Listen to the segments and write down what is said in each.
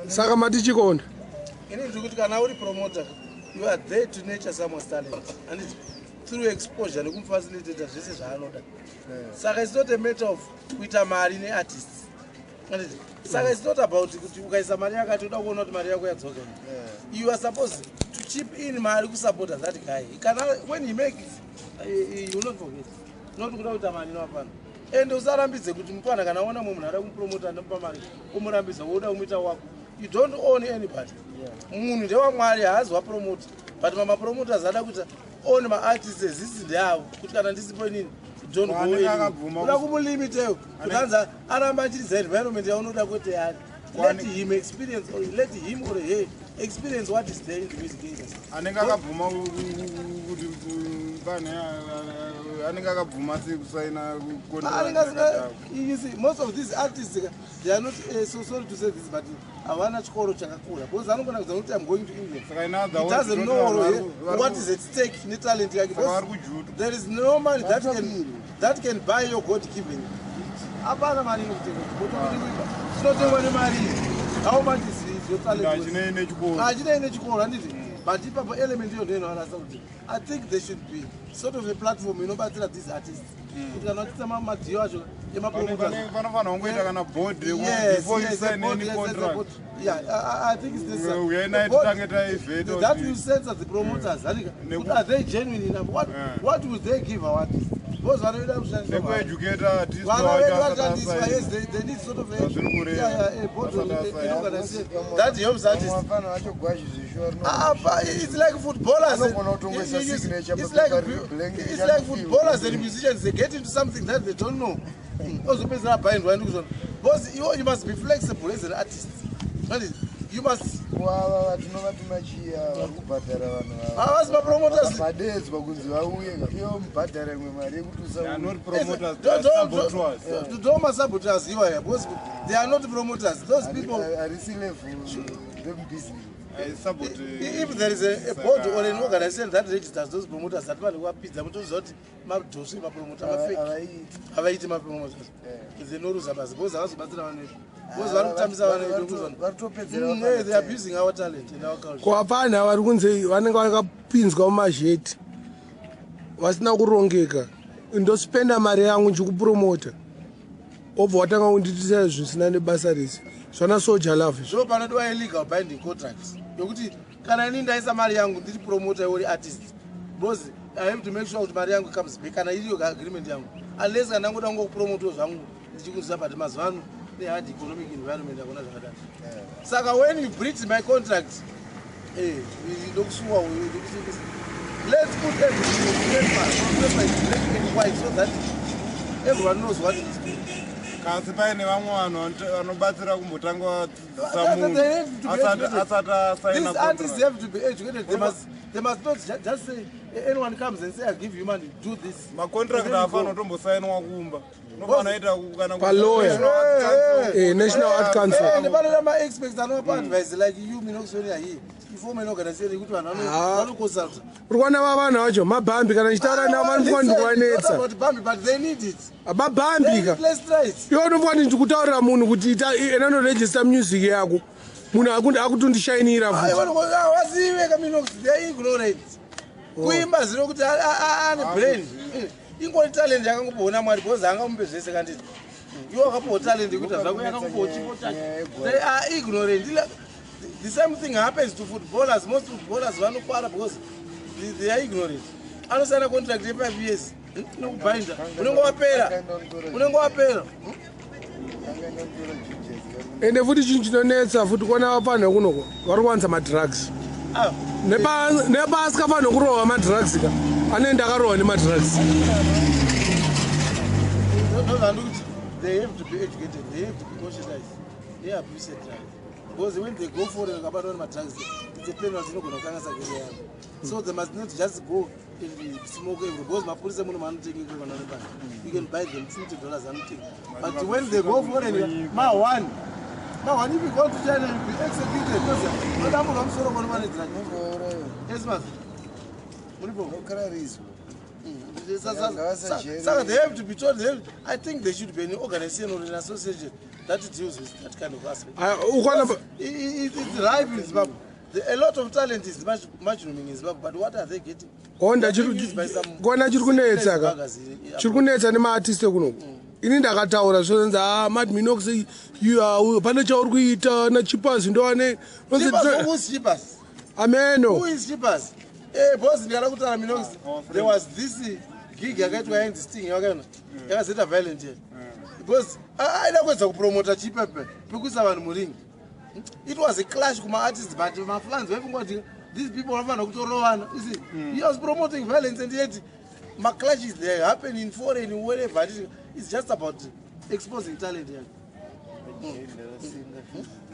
Saka mati chikonda. Ini ndiri kuti kana uri promoter, you are there to nurture someone's talent and it's through exposure nekumufacilitata zvese zvaanoda. Saka it's not a matter of kuita mari neartists. Handiti? Saka it's not about kuti ukaisa mari yakati uda kuona kuti mari yako yadzoka. You are supposed to chip in mari kusupporta that guy. Kana when he makes it, you will not forget. Not kuda kuita mari novapana. And usarambidze kuti mupana kana waona mumwe munhu ada kumupromota, anomupa mari, umurambidza woda kumuita wako. You don't own anybody. Munhu ndewamwari, haazi wapromota, but mamapromoters ada kuita own maartists ezisi ndeavo, kuti kana ndisipo inini, don't go Anenge anywhere. akabvuma. Uda kumulimiteyo kuti anzi aramba achiridza environment yaunoda kwete yani. Let him experience or let him or her experience what is there in the music industry. Anenge akabvuma kuti pane anenge akabvuma sei kusaina? Anenge asina. You see, most of these artists, they are not, so sorry to say this, but havana chikoro chakakura, because anogona kuziva kuti I'm going to England. Saka in other He words, doesn't know what is at stake netalent yake. Saka vari Because kujuta. there is no money that can buy your God given. Hapana mari inokutenga chipo. Chinotengwa nemari. How much is your talent worth? Hachinei nechikoro. Hachinei nechikoro, handiti? But ipapo element iyo ndoinoarasa kuti I think there should be sort of a platform inobatsira these artists, kuti kana vachiita madeal acho emapromoters. Panofanira kungoita kana board before you sign any contract. Board. Yeah, I think it's necessary. Uyai naye The board- titange taivheta. That will censor the promoters. Are they genuine enough? What will they give our artists? Because vanoida kushandiswa mari. Nekueducata artist Vana wacho vedu asati vashandiswa, asaina. yes, they need sort of a, Zviri kureva. yeah, a board or Asati asaina. an organization that helps artists. Mafana acho gwazhi zvishuwa. Ah, but it's like footballers. Anogona kutongoisa signature It's like papepa riri blank, it's like footballers and musicians. They get into something that they don't know. Ozopedzera bindwa ndikuzvona. Because you must be flexible as an artist. That is, you must. Ava vatinovatuma chiya vari kubhadhara vanhu. Havasi mapromoters. Vadedzwa kunzi vauye, ivo mubhadhara imwe mari yekuti They are usauye. not promoters, they are saboteurs. Don't masaboteurs iwaya, because they are not promoters. Those people. Harisi level remubusiness. If there is a board or an organization that registers those promoters, that vanhu vapidza mutoziva kuti madhosi emapromota mafake. Havaiti. Havaiti mapromoters. Dzinoruza basi because havazobatsira vanhu vedu, because vari kutambisa vanhu vedu kuzona. Vari kutopedzera. They are abusing our talent and our culture. Kwapana vari kunze vanenge vakapinzwa mumazheti vasina kurongeka. Ndospenda mari yangu ndichikupromota, obva watanga kunditisa zvisina nebasa rese, zvana Soul Jah Love izvo. Zvino panodiwa illegal binding contract yokuti kana ini ndaisa mari yangu ndiri promoter, uri artist, because I have to make sure kuti mari yangu comes back kana iriyo agreement yangu, unless kana ndangoda kungokupromotawo zvangu ndichikuziva. But mazuva ano nehard economic environment hakuna zvakadaro. Saka when you breach my contract, ndokusuwa uyu, ndokusungisa. Let's put everything on paper. On paper is black and white so that everyone knows what is doing. Kasi paine vamwe vanhu vanobatsira kumbotanga vadzidzisa munhu They have to be educated. asati asaina These artists contract. have to be educated. They must not just say, anyone comes and say, "I give you money, do this." Macontract And then you go. haafanira kutombosainwa kumba, unofanira ita kana Palawyer. National Arts Council. National Art Council. And panoda ma-experts anopa advice like you, Minoxonia here. You form an organization yekuti vanhu vanoconsulta. Uri kuona va vanhu vacho mabhambi, kana ndichitaura navo vanofunga ndikuvanetsa. About Bambi, but they need it. Mabhambi ka. Let's try it. Iwe unofunga kuti ndikutaurira munhu kuti ita ena noregister music yako, munhu akutondishainira futi. Vazive kaminox, they are ignorant. Kuimba zino kuti ane brain. Ingori talent yakangopiwa naMwari, because haangamupe zvese kanditi. Iwe wakapiwa talent yekuita zvako, yakakupiwa chipo chake. They are ignorant. The same thing happens to footballers. Most footballers vanokwara because they are ignorant. Anosaina contract ye5 years inokubhainda, unenge wapera, unenge wapera. Angaenda kutora jujes. Ende futi chinhu chinonetsa futi kuona vafanha kunoko vari kuwanza madrugs. Ah, Nepaasikafanha kurohwa madrugs ka, anoenda akarohwa nemadrugs. Ndozvandikuti they have to be educated, they have to be conscientized neabuse drugs, because when they go foreign vakabatwa nemadrugs, it's a penalty inogona kukanganisa career yavo. So they must not just go and smoke every, because mapurisa muno maanotenga kana nebani, you can buy them $50, anotenga. But when they go foreign, ma one ma one, if you go to China, you be executed because unodamburwa musoro kono pane drug. Yes, mas muripo. Nokarariswa. Saka they have to be told. I think there should be an organization or an association. that deals with that kind of aspect. Ah, ukwana It's ripe in Zimbabwe. A lot of talent is much mushrooming in Zimbabwe, but what are they getting? Onda They are being used by some kona chiri kunetsa ka buggers chiri kunetsa nemaartist ekunoku. Ini ndakataura zvonzi, "Ah, Mad Minox, pane chauri kuita naChipas ndoane." Chipas, who's Chipas? Ameno. Who is Chipas? Eh, boss, ndikada kutaura Minox. There was this gig yakaitwa yainzi Sting, yakaona. Yakazoita violent here. Because aida kuedza kupromota Chipepe, pekuisa vanhu muringi. It was a clash kuma-artists, but mafans vaifunga kuti these people vanofanira kutorovana. You see, he was promoting violence, and yet maclashes, they happen in foreign, wherever. It's just about exposing talent here.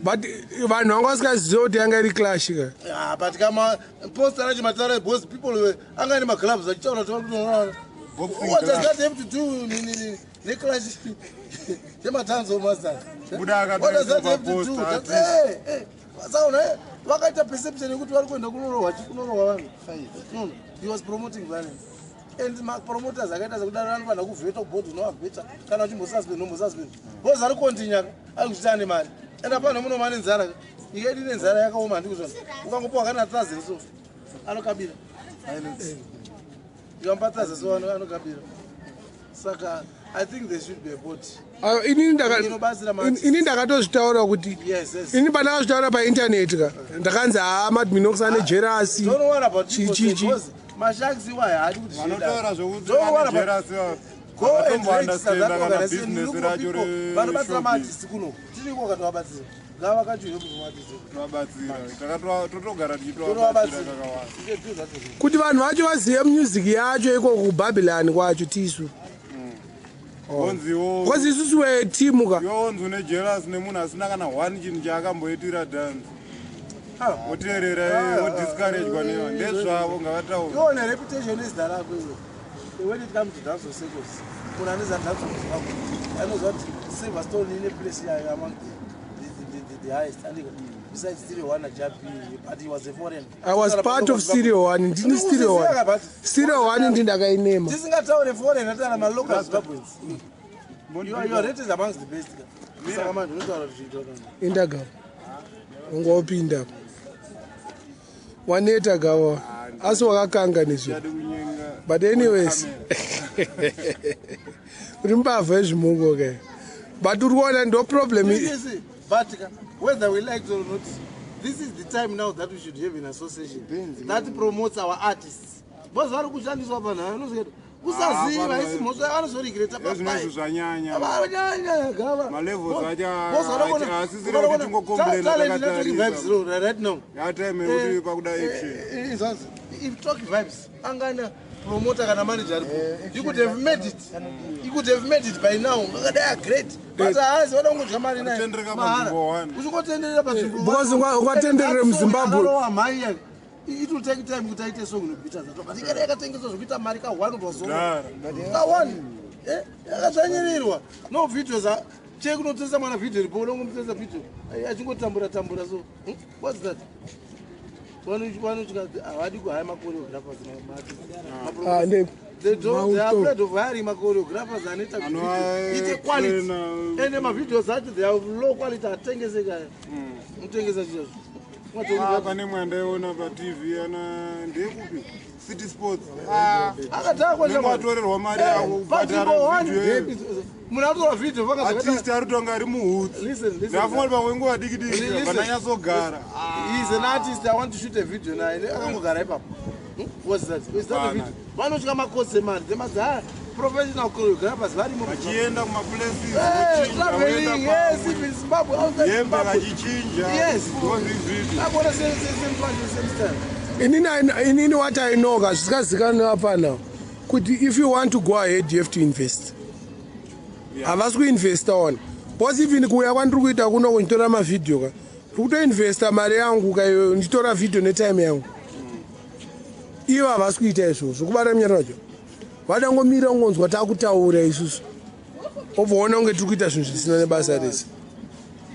But vanhu vanga vasingazive kuti yanga iri clash ka. Ah, but kama poster racho mataura, because people were anga ane maclubs achitaura kuti vari kutorovana. Boxing What does clash. that have to do neclash yematanzo master? Buda What does that akatoisa have to do? paposter. Saka vakaita perception yekuti vari kuenda kunorohwa kunorohwa vanhu. No, he was promoting violence, and mapromoters akaita sekudaro anofanira kuvhetwa kuboard, unovavheta kana uchimbosuspend, nombosuspend, because ari continue ari kuchita ane mari, and apana munoma nenzara. Nyika yedu ine nzara yakaoma, handi kuzvona? Ukangopiwa kana 1,000 so anokabira. Ukamupa 1,000 so anokabira. Saka I think there should be a board Ah, inobatsira maartists. Ini ndakatozvitaura kuti ini pandakazvitaura paintaneti ka, ndakanzi, "Haa, Mad Minox ane jealousy." Don't worry about people Chi, chi, chi. because masharks iwayo haadi kuti Vanotaura zvokuti Don't worry ane about jealousy. Go and register that Vatombounderstanda kana organization. business Look for racho people vanobatsira reshowbiz. maartists kuno. Tiriko katovabatsira, ngavakajuye kumaartists. Tovabatsira. Totogara tichitovabatsira Totovabatsira. kakawanda. You can do that as well. Kuti vanhu vacho vazive music yacho ikoko kuBabylon kwacho tisu Onziwo because isusu wetimu ka. Iwe onzi une jealous nemunhu asina kana one chinhu chaakamboitira dance. Ah. Oteerera, odiscouragwa newa ndezvavo, ngavataura. Iwo nereputation yezita rako iwe. When it comes to dancehall circles, munhu anoziva dancehall Zimbabwe anoziva kuti Silverstone ine place yayo among the highest, andika, besides Stereo One naJabi, but he was a foreign. I was part of Stereo One. Ndini Stereo One. Stereo One ndindakainema. Tisingataure foreign, ataura malocal Zimbabweans. You are rated amongst the best ka. Saka manje unotaura kuti zviitwa kana Inda gava ungopinda waneta gava, asi wakakanga nezvo. Chadi kunyenga. But anyways, uri mbavha yezvimungo ke, but uri kuona ndo problem. You see, but whether we like it or not, this is the time now that we should have an association that promotes our artists. Because vari kushandiswa panhu anozoketa kusaziva Ah, isi mhosva, vanozoregreta. Ezvinozvi zvanyanya. Vanyanya gava. Malevels acho haasisiri kuti tingocomplaina takatarisa. Right now Yatime yekuti pakuda action. Izvazvo if Talk Vibes angana promoter kana manager aripo, you could have made it, you could have made it by now. Akadai great, but haazi vada kungodya mari naye Kutendereka mahara. panzvimbo one. Uchingotenderera panzvimbo. Because ungatenderere muZimbabwe. Akarowa mhai, it will take time kuti aite song inobhita zato, but ikada yakatengeswa zvekuita mari ka one Kudhara. ka one yakadzvanyirirwa. No videos che kunotengesa mwana video ripo, unongomutengesa video achingotambura tambura. So what's that? Vanotya, havadi kuhaya machoreographers. Ah, They don't, they are Mauto. afraid of hiring machoreographers anoita Anova- ite quality. trainer. Ende mavideos acho, they are low quality, atengeseka mutengesa chizvozvo. Ah, pane mwandaiona paTV ana ndeyekupi, City Sports. Akadhakwa. Unenge watorerwa mari yako kubhadhara video iyoyo. Munhu atora video. Artist ari kutonga ari muhutsi. Listen, listen. Ndafunga kuti pamwe nguva diki diki Listen. vananyatsogara. He's an artist, I want to shoot a video naye, akangogara ipapo. What's that? Is that a Hapana. video? Vanotya makosi emari, they must hire professional choreographers varimo. Vachienda kumaplaces. Eh, traveling, yes, even Zimbabwe, outside Yembe Zimbabwe. vachichinja. Yes. Ndozvizvizvi. Akuona same fashion, same style. Inini what I know ka, zvisikazikanwa apana, kuti if you want to go ahead, you have to invest. Havasi kuinvesta ona, because even kuuya kwandiri kuita kuno kunditora mavhidhiyo ka, ndiri kutoinvesta mari yangu ka iyo, nditora vhidhiyo netime yangu. Ivo havasi kuita izvozvo. Kubata munyara wacho vadangomira kungonzwa takutaura isusu, obva ona kunge tiri kuita zvinhu zvisina nebasa rese.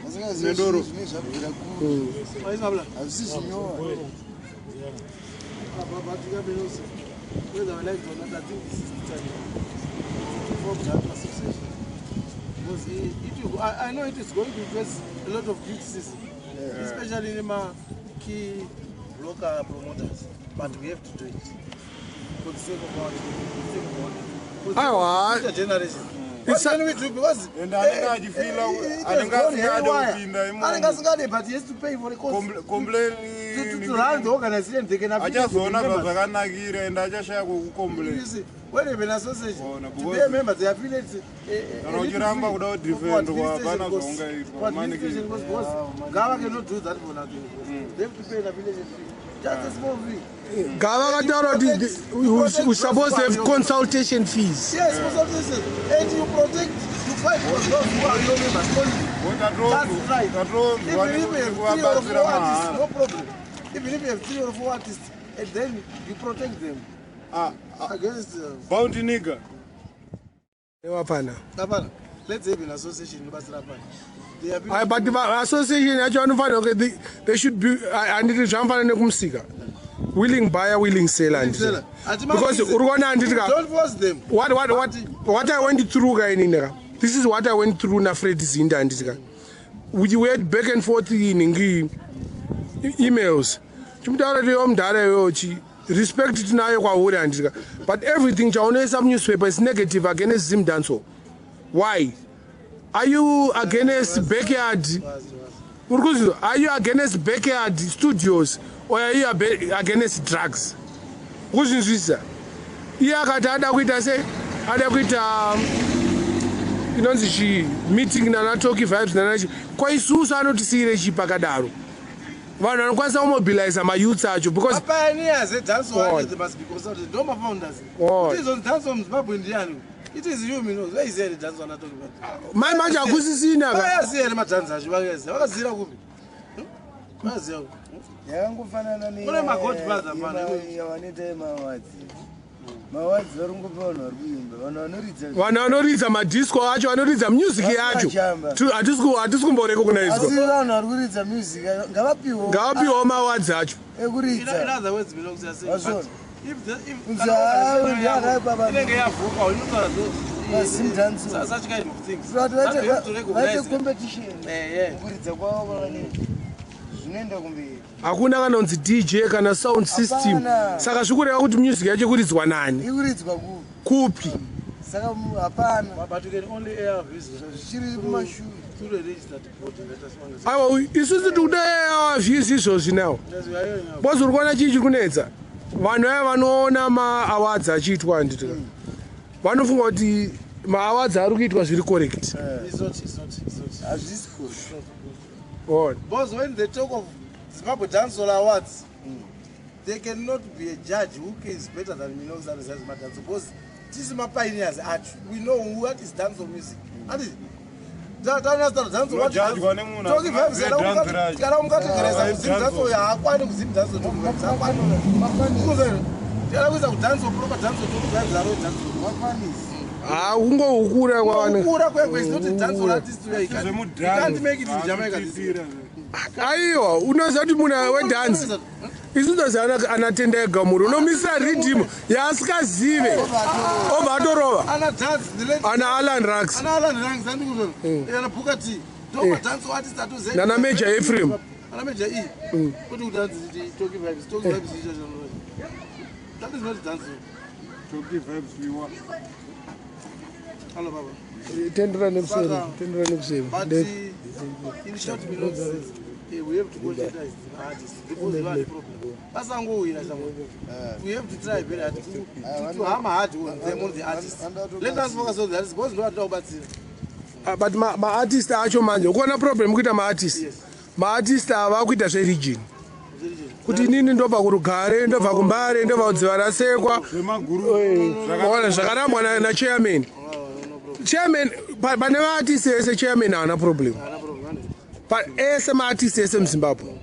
Vasingazivi Nedoro. zvinhu zvabvira kure. Waisabla. Hazvisi zvinyowa. But whether we like it or not, I think this is the time to form that association. Because I know it is going to face a lot of criticism, especially in my key blocker promoters. But we have to do it for the sake of our, for the sake of our, for the sake Aiwa. of future generation. What can we do? Because And anenge achifeela it has anenge gone asingade haywire. kupinda imomo. Anenge asingade, but he has to pay for the cost. Complain To run the organization, they can affiliate the achazoona members. zvazvakanakira ende achashaya kwekucomplain. You see, when you have an association, Ona, to be because- a member, they affiliate. Kana uchiramba kuda kudefendwa, hapana zvaungaitwa, Administration costs, because Gava cannot do that for nothing. They have to pay an affiliation fee. Just a small fee. Gava akataura kuti we supposed to have consultation fees. Yes, consultation. And you protect, you fight for those who are your members only. That's right. Tatonzwa Even if you have three or nekuvabatsira four artists, mahara. no problem. Even if you have three or four artists, and then you protect them against. Bounty nigga. Nevapana. Hapana. Let's have an association inobatsira hapana. They are Ai, but association yacho vanofanira kunge they should be, handiti zvanofanira nekumusika, willing buyer, willing seller, handiti? Seller. Ati Because makwidze. uri kuona, handiti ka, Don't force them. what I went through ka inini ka, this is what I went through naFred Zinda, handiti ka. We went back and forth iningi emails, chimutaura kuti yo mudhara iyoyo chi respect tinayo kwauri, handiti ka, but everything chaunoisa munewspaper is negative against Zim Dancehall. Why are you against Backyard? Uri kuzvi, are you against Backyard Studios or are you against drugs? Kuzvinzwisisa, iye akati ada kuita se ada kuita inonzi chii, meeting nanaToki Vibes nanachi kwaisusu, anotisiyire chii pakadaro? Vanhu vanokwanisa kumobiliza mayouths acho because Mapioneers edancehall On. artists, they must be consulted. Ndo mafounders. On. It is on dancehall muZimbabwe ndiani? It is you, Mino. Where is here dancehall not talking about? Mai manje hakusisina ka. Vakaziya here madhanzi acho? Vakaziya. Vakaziyira kupi? Vakaziya kupi? Yakangofanana Kune magodfather pano. yavanoita yemaawards. Maawards vari kungopa vanhu vari kuimba, vanhu vanoridza. Vanhu vanoridza madisco acho, vanoridza music yacho. Vachamba. Hatisi kumborecognizwa. Asi vanhu vari kuridza music ngavapiwo Ngavapiwawo maawards acho. In ekuridza. other words, Mino, we are saying, Vazvona. but if the if Kunzi kana hayi, organization ndiani yako baba? inenge yavhuka, inotaura Mazim dancehall. such kind of things. Kuti That we have to vaite recognize. competition Yeah. kuridza kwavo kwavanenge zvinoenda kumberi. Hakuna kana kunzi DJ kana sound system. Hapana. Saka zvikureva kuti music yacho kuridzwa nani? Ikuridzwa kupi? Kupi? Saka hapana. But you can only air views Zvichiri kumashure. through a registered body. Let us understand. Aiwa, isusu tikuda views izvozvi nawo. Yes, we are hearing now. Because uri kuona chii chiri kunetsa, vanhu vaya vanoona maawards achiitwa, handiti ka, vanofunga kuti maawards ari kuitwa zviri correct. It's not, it's not, it's not. Hazvisi kuri. Ona. Because when they talk of Zimbabwe Dancehall Awards, there cannot be a judge who is better than Minox and Zazima Dancehall. Because this is my pioneers art. We know what is dancehall music. And it Unojudgwa nemunhu asina dance racho. kana mukategereza Ah, kuZim Dancehall, haakwani kuZim Dancehall. Toki Vibes haakwani. Tikada kuisa kudancehall, proper dancehall, Toki Vibes aro dancehall. Mafanisi. Ha, kungohukura kwavane. Kukura kwekwe is not a dancehall artist. You can't make it in Jamaica this year. Aiwa, unoziva kuti munhu wedhanzi, isu toziva anatenda ega muri unomisira riddim yaasikazive, obva atorova. Ana dance the late Ana Alan Rax. Ana Alan Ranks, andikuzvona. Ana Booker T. Ndo madance artist atoziva. Nana Major Ephraim. Ana Major E. Kuti kudance Toki Vibes, Toki Vibes icho chano. That is not dancing. Toki Vibes we want. Hello baba. Tendera nekuseri, Saka- tendera nekuseri. But in short, we have to conscientize the artists because we are the problem. Vasangowira shamwe. We have to try very hard to hammer hard on them, on the artists. Let us focus on the artists because ndo vatinoda kubatsira. Ah, but maartist acho manje, ukuona problem kuita maartist, Yes. maartist ava kuita zveregion, kuti inini ndobva kuRugare, ndobva kuMbare, ndobva kuDziva Rasekwa. Zvemaguru. Ona, zvakarambwa nachairman. Chairman, pane maartist ese, chairman haana problem. Haana problem, handiti? Ese maartist ese muZimbabwe,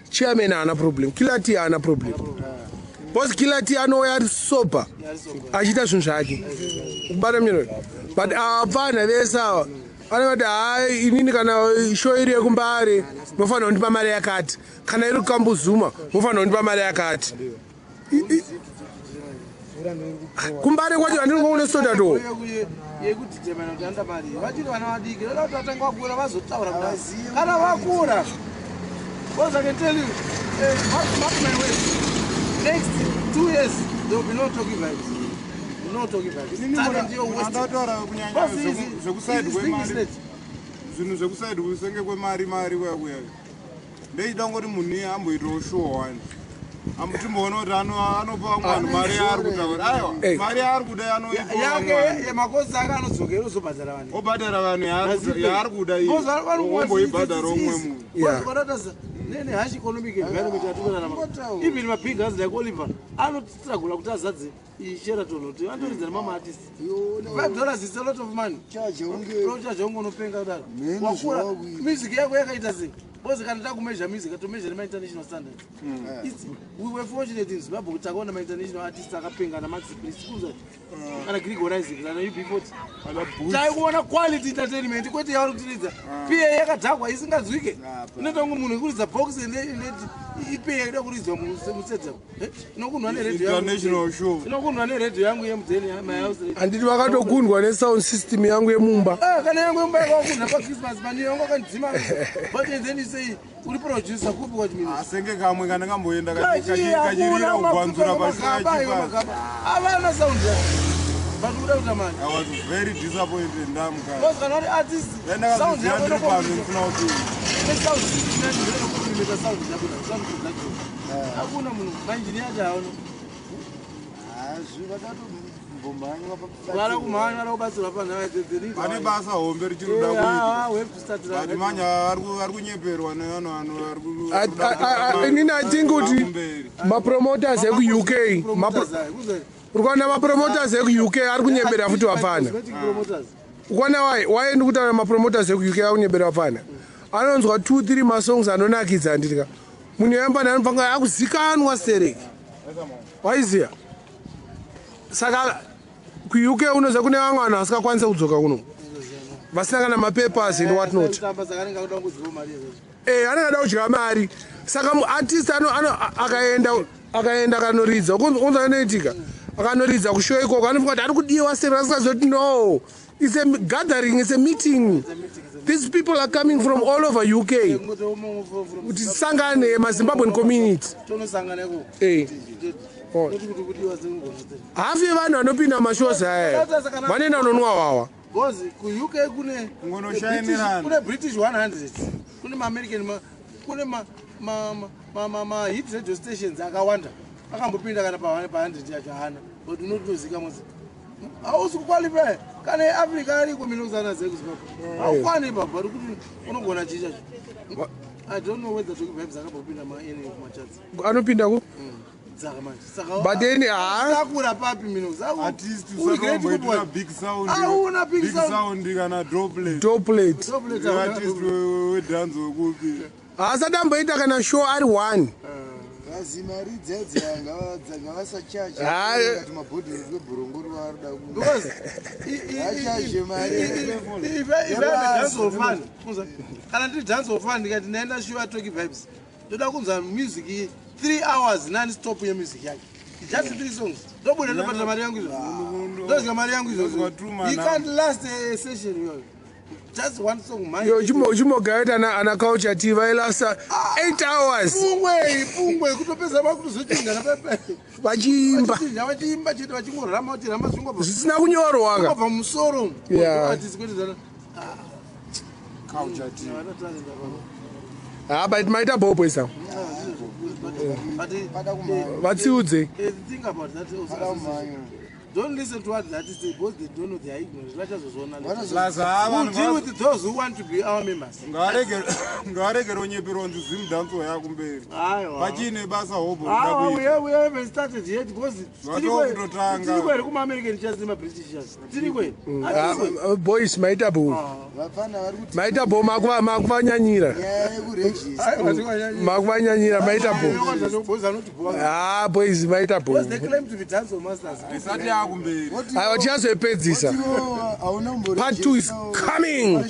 chairman haana problem, Killer T haana problem, because Killer T anouya ari sober, achiita zvinhu zvake, kubata munyoro. But apfana vese ava vanenge kuti, hai, inini kana show iri yekuMbare mofanira kundipa mari yakati, kana iri kuKambuzuma mofanira kundipa mari yakati. Mvura ndoiri kupowa. Kumbare kwacho handiri kuone soda to. Yekudetermina kuti anoda mari, vachiri vana vadiki, voda kuti vatanga vakura vazotaura kudai. Havazivi. Kana vakura, because I can tell you, mark my words, next 2 years there will be no Tocky Vibes, no Tocky Vibes. Talent yo waste. Andataura kunyanya Because zvekuside is thing is kwemari, late. zvinhu zvekuside kusenge kwemari, mari kuya kuya, ndechida kungoti munhu iye amboitawo show one, timboona kuti anopa vamwe vanhu mari yaari kutaura. Aiwa, mari yaari kuda anoipa vamwe Yake vanhu. Makosi ake anodzokera ozobhadhara vanhu. Obhadhara vanhu yaari kuda iye, omboibhadhara umwe munhu. Neharsh economic environment yatikurarama, even mabig house like Oliver anostrugula kuti azadze Sheraton kuti vanotoridza nemamaartist. $5 is a lot of money. Chaje unge Rochaje unge unopenga kudaro. Mheno Wakura zvawakuita. music yako yakaita sei? Because kana takumeasure music, atomeasure nemainternational standards. We were fortunate in Zimbabwe kuti takaona mainternational artists akapenga, naMax Priest, kunza kana Gregory Isaac, kana UB40. Taikuona quality entertainment, kwete yauri kutiridza pa yakadhakwa isinganzwike. Inoita kunge munhu ikuridza box ipa ida kuridzwa mustadium, inokundwa neredhiyo. International show. Inokundwa neredhiyo yangu yemudheni, my house radio. Handiti vakatokundwa nesound system yangu yemumba? Ah, kana yangu yemumba yakakundwa paChristmas mani yangu akandzima. But then you say uri producer kupi kwachimini? Asenge kamwe kana kamboenda kachirira kugwanzura pashuachipa. Avana sound yako, but uda kuita mani. I was very disappointed ndamuka. Because kana uri artist, sound Ndakazviziva yako ndiri pano inokompliment ndisina kupinda. sound system yacho inokomplimenta sound yako na sound production. Hakuna munhu mainjini acho haona. Hazvi vakatombomhanywa. Vara kumhanya, vara kubatsirwa panhava. Pane basa hombe richiri kuda kuitwa, but manje vari kunyeperwa nevanhu vanhu vari Inini I think kuti kumberi. mapromoters ekuUK, uri kuona mapromoters ekuUK ari kunyebera futi vafana. Ukwana wai waendi kutaura, mapromoters ekuUK ari kunyebera vafana. Anonzwa 2 3 masongs anonakidza, handitika munhu yambana anopanga akuzikanwa stereki, waiziya. Saka kuUK unoziva kune vamwe vanhu vasingakwanisi kudzoka kuno, vasina kana mapapers and what not. Anenge ada kudya mari. Saka muartist akaenda akanoridza, unza anoitika akanoridza kushow ikoko, anofunga kuti ari kudiwa seri, asingazoti no, it's a gathering, it's a meeting, these people are coming from all over UK kuti tisangane maZimbabwean community. Tonosangana ikoko. Oh. Kuti kudiwa sengogona. Hafu yevanhu vanopinda mashows aya vanoenda kunonwa wawa. Because kuUK kune Kungonoshainirana. Kune British 100, kune maAmerican, kune mahit radio stations akawanda. Akambopinda kana pa100 yacho haana, but unotozikamwa hausi kuqualify. Kana eAfrica ariko minozana zekuZimbabwe haukwani ipapo, but kuti unogona chii chacho? I don't know whether Tocky Vibes akambopinda maany of macharts. Anopinda ku Dzaka manje saka But then, ah. sakura papi mino? Artist usatomboitira big sound. Hauna big Big sound. sound kana dubplate. Dubplate. Artist wedance wekupi? Haasati amboita kana show ari one. Kazi mari dzedze ngavasachaje. Hayi. Kati mabhodhoro kwebhorongoro varoda ku Because Vachaje mari. if I'm a dancehall fan, kunza, kana ndiri dancehall fan, ndikati ndaenda show yaTocky Vibes, ndoda kunzwa music iyi 3 hours non stop yemusic yake, just three songs, ndobuda, ndobhadhara mari yangu izvozvo, ndodya mari yangu izvozvo. Ndozwa true man. You can't last a session iyoyo, just one song mine. Yo, chimbogaita ana Culture T vailasta 8 hours. Pungwe pungwe kutopedza vakutozochinjana pepe. Vachiimba. Vachichinja, vachiimba chete, vachingorama, vachirama zvingobva zvisina kunyorwa ka. Zvingobva mumusoro. Artist kwete zvana Culture T. vana talent apa. Ha, but maita bho isa. But Pada kumhanya. Vatsiudze. Think about that also. Pada kumhanya. Don't listen to what the artists say because they don't know, they are ignorant. Vachazozviona later. Plus haa We'll vanhu deal with those who want to be our members. Ngavarege ronyeperwa nzi Zimdancehall yakumberi. Aiwa. Pachiine basa hobho Aiwa, rinoda kuitwa. we haven't started yet because Vatokutotanga. tiriko here kuma-American church nema-British church? Tiriko here? Ah, Hatiriko. boys, maita bho. Vafana vari kuti Maita bho, makuvanyanyira. nyaya yekurejista. Makuvanyanyira, maita bho. Boys anotibhowa. Ha, boys, maita bho. Because they claim to be dancehall masters. Isati yakumberi. Aiwa, tichazoipedzisa. Hauna Part 2 is coming.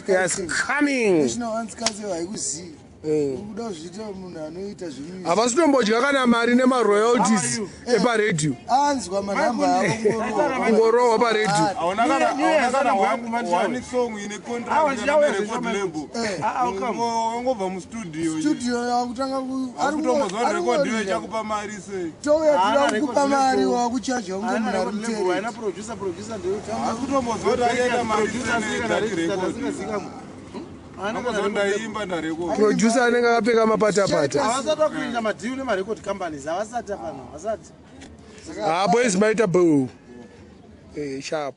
Yes, coming. National Arts Council haikuzivi. Ukuda kuzviita munhu anoita zvemusic. Havasi kutombodya kana mari nemaroyalties eparedhiyo. Anzwa manhamba avo ngorowa. Kungorohwa paredhiyo. Hauna kana New Year hauna kana sana mwangu, one song ine Awa, contract ndichauya kana record zvisho, label. Ah, ah, come. Wangobva mustudio. Studio yakutanga ku Asi kutombozwa kuti record iyo ichakupa mari sei. touya Haana tira kukupa record mari label. wakuchaja kunge Haana munhu ari record label, mutereri. haina producer, producer ndeyotanga. Asi kutombozwa kuti achaita mari Producer sei asina kana nedat registered, record. asingazikamwe. Haana kana Ambozwa record label. ndaimba ndarecord. Producer anenge akapfeka mapatapata. Havasati vakuenda madhiu nemarecord companies, havasati apana, havasati. Ha, boys, maita bo sharp.